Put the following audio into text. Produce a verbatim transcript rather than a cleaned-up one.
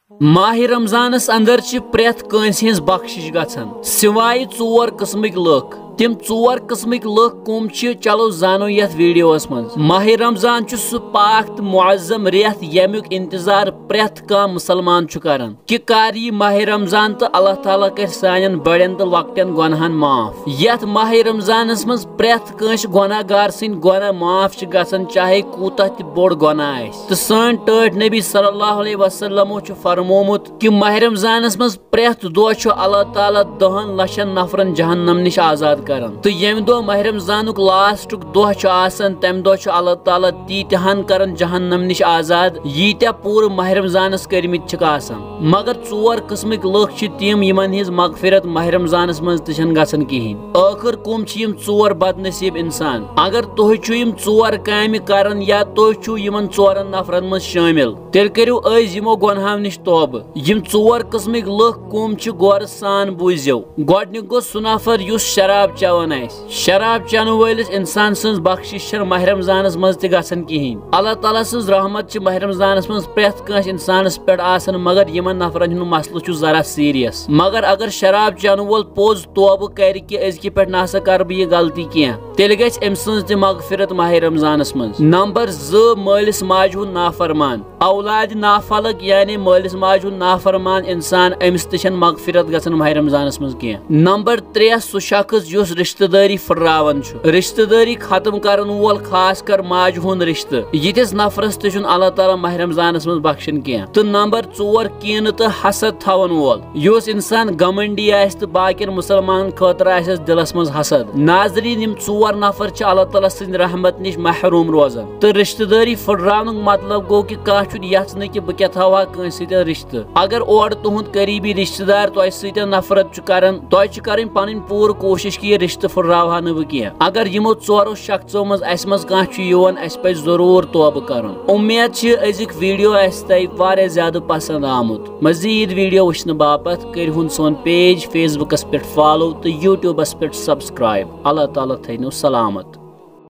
ماہِ رمضانس اندر چھِ پرٛٮ۪تھ کٲنٛسہِ ہٕنٛز بخشش گژھان، سوائے ژور قٕسمٕکۍ لُکھ۔ تِم ژور قٕسمٕکۍ لُکھ کم چھِ، چلو زانو یتھ ویڈیوس منٛز۔ ماہِ رمضان چھُ سُہ پاک تہٕ معظم رٮ۪تھ، ییٚمیُک انتظار پرٛٮ۪تھ کانٛہہ مسلمان چھُ کران کہِ کر یی ماہِ رمضان تہٕ اللہ تعالیٰ کرِ سانٮ۪ن بڑٮ۪ن تہٕ لۄکٹٮ۪ن گۄناہن معاف۔ یتھ ماہِ رمضانس منٛز پرٛٮ۪تھ کٲنٛسہِ گۄناہ گار سٕنٛدۍ گۄناہ معاف چھِ گژھان، چاہے کوٗتاہ تہِ بوٚڑ گۄناہ آسہِ۔ تہٕ سٲنۍ ٹٲٹھۍ نبی صلی اللہ علیہ وسلمو چھُ فرمومُت کہِ ماہِ رمضانس منٛز پرٛٮ۪تھ دۄہ چھُ اللہ تعالیٰ دَہَن لَچھَن نفرَن جہنم نِش آزاد کران۔ تہٕ ییٚمہِ دۄہ ماہِ رمضانُک لاسٹُک دۄہ چھُ آسان، تَمہِ دۄہ چھُ اللہ تعالیٰ تیٖتیٛاہَن کران جہنم نِش آزاد، ییٖتیٛاہ پوٗرٕ ماہِ رمضانَس کٔرمٕتۍ چھِکھ آسان۔ مگر ژور قٕسمٕکۍ لُکھ چھِ تِم، یِمَن ہٕنٛز مغفرت ماہِ رمضانَس منٛز تہِ چھَنہٕ گژھان کِہیٖنۍ۔ ٲخٕر کُم چھِ یِم ژور بدنصیٖب اِنسان؟ اگر تُہۍ چھِو یِم ژور کامہِ کران یا تُہۍ چھِو یِمَن ژورَن نفرَن منٛز شٲمِل، تیٚلہِ کٔرِو أزۍ یِمو گۄنہو نِش توبہٕ۔ یِم ژور قٕسمٕکۍ لُکھ کُم چھِ، غورٕ سان بوٗزِو۔ گۄڈٕنیُک گوٚو سُہ نفر یُس شراب چٮ۪وان آسہِ۔ شراب چٮ۪نہٕ وٲلِس اِنسان سٕنٛز بخشش چھَنہٕ ماہِ رمضانَس منٛز تہِ گژھان کِہیٖنۍ۔ اللہ تعالیٰ سٕنٛز رحمت چھِ ماہِ رمضانَس منٛز پرٛٮ۪تھ کٲنٛسہِ اِنسانَس پٮ۪ٹھ آسان، مگر یِمَن نفرَن ہُنٛد مسلہٕ چھُ ذرا سیریس۔ مگر اگر شراب چٮ۪نہٕ وول پوٚز توبہٕ کرِ کہِ أزکہِ پٮ۪ٹھ نہ سا کرٕ بہٕ یہِ غلطی کینٛہہ، تیٚلہِ گژھِ أمۍ سٕنٛز تہِ مغفرت ماہِ رمضانَس منٛز۔ نمبر زٕ، مٲلِس ماجہِ ہُنٛد نافرمان۔ اولادِ نافلک یعنی مٲلِس ماجہِ ہُنٛد نافرمان اِنسان، أمِس تہِ چھَنہٕ مغفرت گژھان ماہِ رمضانَس منٛز کینٛہہ۔ نمبر ترٛےٚ، سُہ شخص یُس رشتہٕ دٲری پھٕٹراوان چھُ۔ رشتہٕ دٲری ختم کرن وول، خاص کر ماجہِ ہُنٛد رشتہٕ، یِتھِس نفرس تہِ چھُنہٕ اللہ تعالیٰ ماہِ رمضانَس منٛز بخشان کینٛہہ۔ تہٕ نمبر ژور، کینہٕ تہٕ حسد تھاون وول۔ یُس انسان گمنڈی آسہِ تہٕ باقین مسلمانن خٲطرٕ آسٮ۪س دلس منٛز حسد۔ ناظرین، یِم ژور نفر چھِ اللہ تعالیٰ سٕنٛدِ رحمت نِش محروم روزان۔ تہٕ رشتہٕ دٲری پھٕٹراونُک مطلب گوٚو کہِ کانٛہہ چھُنہٕ یژھنٕے کہِ بہٕ کیٛاہ تھاوہا کٲنٛسہِ سۭتۍ رشتہٕ۔ اگر اورٕ تُہُنٛد قریبی رشتہٕ دار تۄہہِ سۭتۍ نفرت چھُ کران، تۄہہِ چھِ کرٕنۍ پنٕنۍ پوٗرٕ کوٗشش کہِ یہِ رشتہٕ پھٕٹراوہا نہٕ بہٕ کینٛہہ۔ اگر یِمو ژورو شخصو منٛز اسہِ منٛز کانٛہہ چھُ یِوان، اسہِ پزِ ضروٗر توبہٕ کرُن۔ اُمید چھِ أزیُک ویڈیو آسہِ تۄہہِ واریاہ زیادٕ پسند آمُت۔ مزید ویڈیو وٕچھنہٕ باپتھ کٔرۍ ہُن سون پیج فیس بُکس پٮ۪ٹھ فالو تہٕ یوٗٹیوٗبس پٮ۪ٹھ سبسکرائب۔ اللہ تعالیٰ تھٲینو سلامت۔